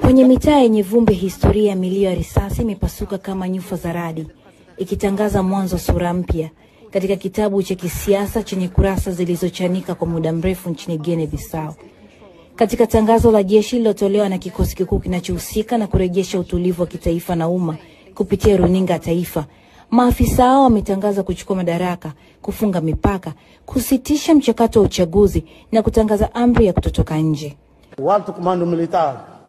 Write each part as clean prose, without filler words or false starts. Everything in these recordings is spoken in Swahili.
Kwenye mitaa yenye vumbi, historia ya milio ya risasi imepasuka kama nyufa za radi, ikitangaza mwanzo sura mpya katika kitabu cha kisiasa chenye kurasa zilizochanika kwa muda mrefu nchini Guinea Bissau. Katika tangazo la jeshi lililotolewa na kikosi kikuu kinachohusika na kurejesha utulivu wa kitaifa na umma kupitia runinga ya taifa, maafisa hao wametangaza kuchukua madaraka, kufunga mipaka, kusitisha mchakato wa uchaguzi na kutangaza amri ya kutotoka nje.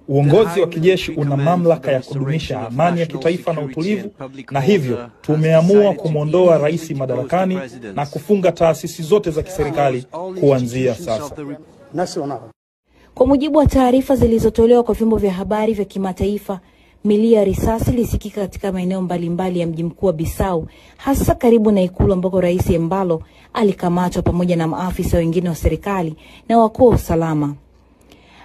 Uongozi wa kijeshi una mamlaka ya kudumisha amani ya kitaifa na utulivu, na hivyo tumeamua kumwondoa rais madarakani na kufunga taasisi zote za kiserikali kuanzia sasa. Kwa mujibu wa taarifa zilizotolewa kwa vyombo vya habari vya kimataifa, milio ya risasi ilisikika katika maeneo mbalimbali ya mji mkuu wa Bissau, hasa karibu na ikulu ambako Rais Embalo alikamatwa pamoja na maafisa wengine wa serikali na wakuu wa usalama.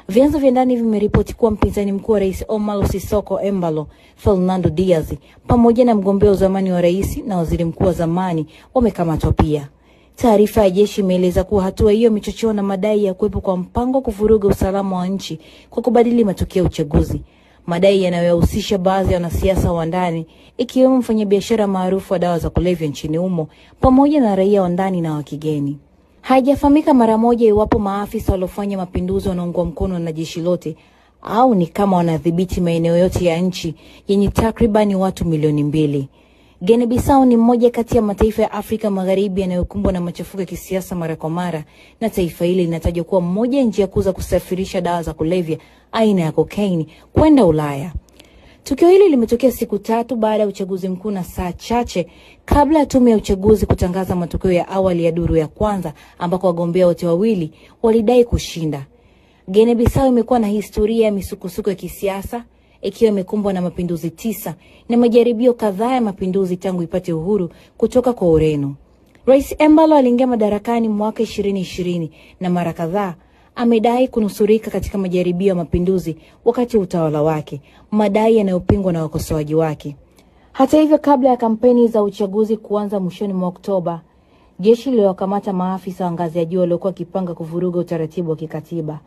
Vyanzo vya ndani vimeripoti kuwa mpinzani mkuu wa Rais Omar Sissoco Embalo, Fernando Diaz, pamoja na mgombea wa zamani wa rais na waziri mkuu wa zamani wamekamatwa pia. Taarifa ya jeshi imeeleza kuwa hatua hiyo imechochewa na madai ya kuwepo kwa mpango wa kuvuruga usalama wa nchi kwa kubadili matokeo ya uchaguzi, madai yanayohusisha baadhi ya wanasiasa wa ndani ikiwemo mfanyabiashara maarufu wa dawa za kulevya nchini humo pamoja na raia wa ndani na wa kigeni. Haijafahamika mara moja iwapo maafisa waliofanya mapinduzi wanaungwa mkono na jeshi lote au ni kama wanadhibiti maeneo yote ya nchi yenye takribani watu 2 milioni. Guinea Bissau ni mmoja kati ya mataifa ya Afrika Magharibi yanayokumbwa na machafuko ya kisiasa mara kwa mara, na taifa hili linatajwa kuwa moja ya njia kuu za kusafirisha dawa za kulevya aina ya kokaini kwenda Ulaya. Tukio hili limetokea siku 3 baada ya uchaguzi mkuu na saa chache kabla ya tume ya uchaguzi kutangaza matokeo ya awali ya duru ya kwanza ambako wagombea wote wawili walidai kushinda. Guinea Bissau imekuwa na historia ya misukosuko ya kisiasa, ikiwa imekumbwa na mapinduzi 9 na majaribio kadhaa ya mapinduzi tangu ipate uhuru kutoka kwa Ureno. Rais Embalo aliingia madarakani mwaka 2020 na mara kadhaa amedai kunusurika katika majaribio ya mapinduzi wakati wa utawala wake, madai yanayopingwa na wakosoaji wake. Hata hivyo, kabla ya kampeni za uchaguzi kuanza mwishoni mwa Oktoba, jeshi liliwakamata maafisa wa ngazi ya juu waliokuwa wakipanga kuvuruga utaratibu wa kikatiba.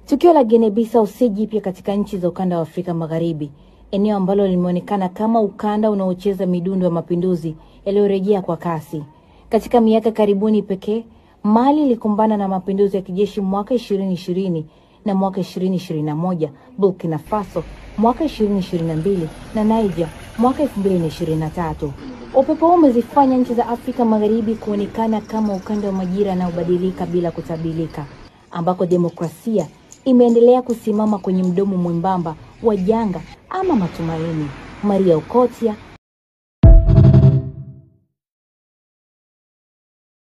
Tukio la Guinea Bissau si jipya katika nchi za ukanda wa Afrika Magharibi, eneo ambalo limeonekana kama ukanda unaocheza midundo ya mapinduzi yaliyorejea kwa kasi. Katika miaka karibuni pekee, Mali ilikumbana na mapinduzi ya kijeshi mwaka 2020 na mwaka 2021, Burkina Faso mwaka 2022 na Niger mwaka 2023. Upepo huu umezifanya nchi za Afrika Magharibi kuonekana kama ukanda wa majira yanayobadilika bila kutabirika, ambako demokrasia imeendelea kusimama kwenye mdomo mwembamba wa janga ama matumaini. Maria Okotia,